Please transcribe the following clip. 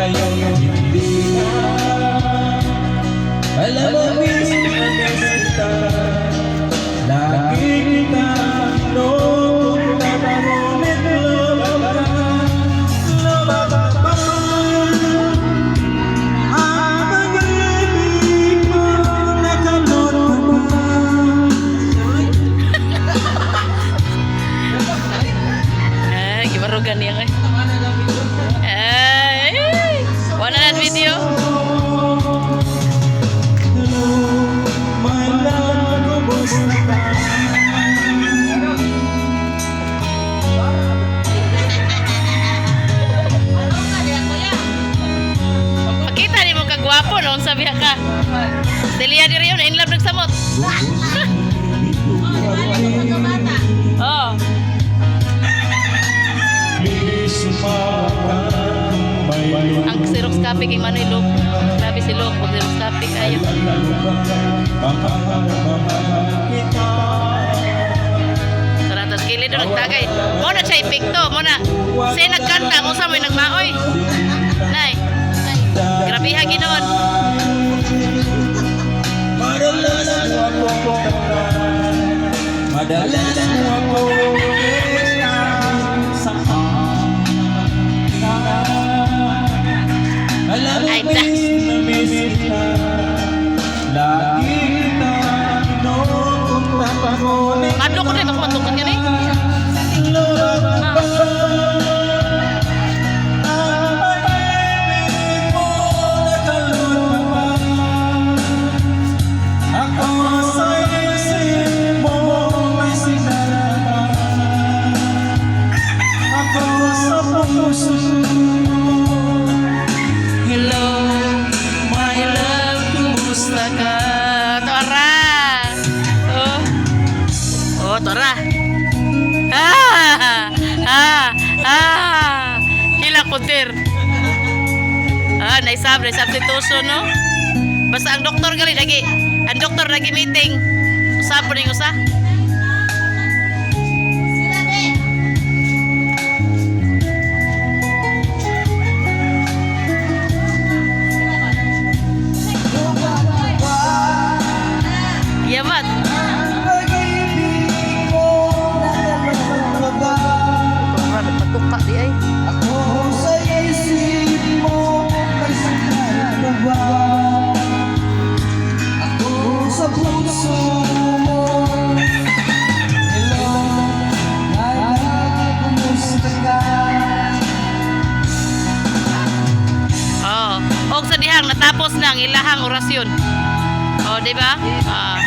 Ngayon hindi na. Alam mo, miss na miss kita. Lagi kita pinupunta, ngunit love ka. Love ka ba? Ang pag-ibig mo nakalot pa ba? Ay, gibarugan niya kay. Ay, wala na video. Hello, my love, kumusta ka? Pakita nimo kagwapo no sabi ka. Delia diri yun, in love nagsamot. Oh. Please sumama ka kung may Ang Xerox copy kay Manoy Luke. Grabe si Luke, pag Xerox copy kayo. Mahal, mahal kita. Tara, tas kilid doon nagtagay. Mo na siya epekto, mo na. Siya nagkanta, mo sa may nagmaoy. Nay. Grabe ha ginoon. Madalas mo ako Madalas mo ako sa. Alam mo, Ay, ta. Miss na miss kita. Lagi kita pinupunta pa, ngunit Madlok ko din ako, madlok ko gani. Love ba? Ang pag-ibig mo nakalot pa ba? Ako sa isip mo may sinara. Ako sa puso mo. Hello, my love, kumusta ka? Tora! Oh. Oh, Tora. Ah! Ah! Ah! Hila kutir. Ah, naisab, naisab si Tuso, no? Basta ang doktor gali lagi. Ang doktor lagi meeting. Usap po ning usa. Yamat. Pag-ibig mo nakalot pa ba? Tora, nagpatuka di ay. Ako sa isip mo may sakit pa ba? Ako sa puso mo. Hello, my love, kumusta ka? Oh, og sa dihang natapos na ang ilahang orasyon. Oh, di ba? Ah.